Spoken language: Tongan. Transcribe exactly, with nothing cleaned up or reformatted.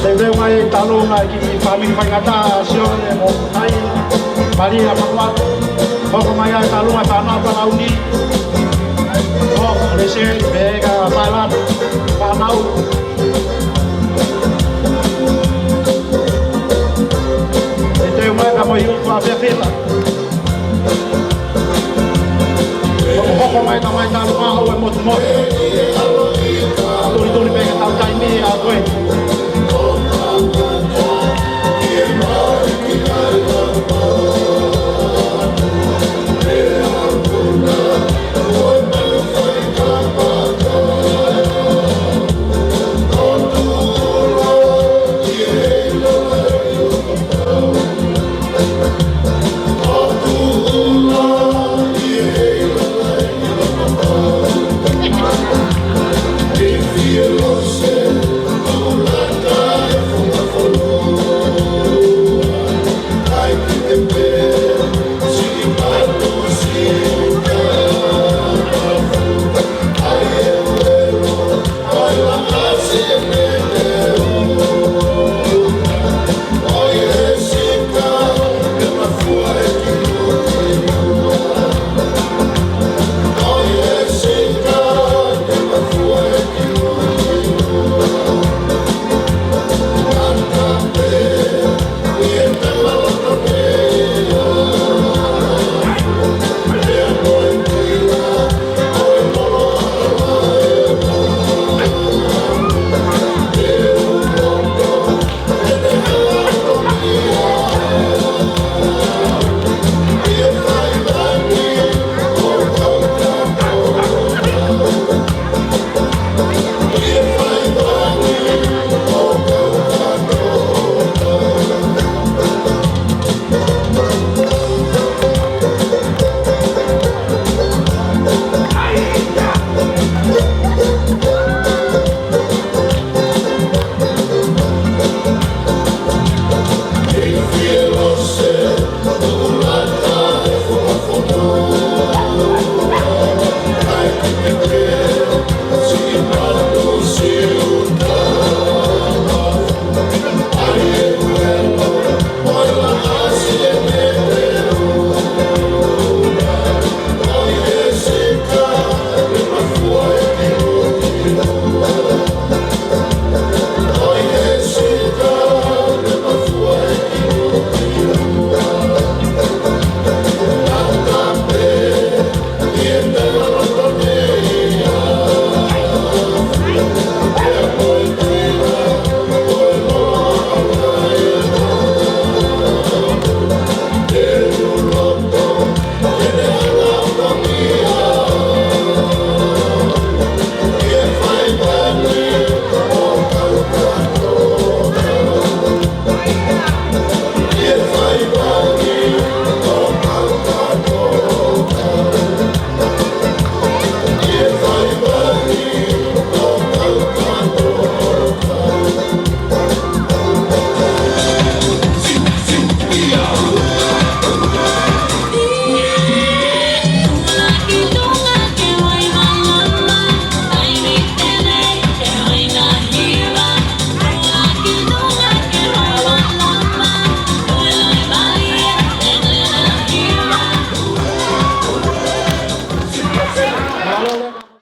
Teuteu mai e talunga ki he fāmili faingataʻa, Sione mo Nai, Malia Makuatu. Hoko mai e talunga ki he fānau Palauni. Hoko, Lese, Peka, Pailata, fānau. Teuteu mai ka mo i ufa fefila. Hoko mai ka mai talu maho e motu motu. Tuli tuli pē ka tau taimi a koe.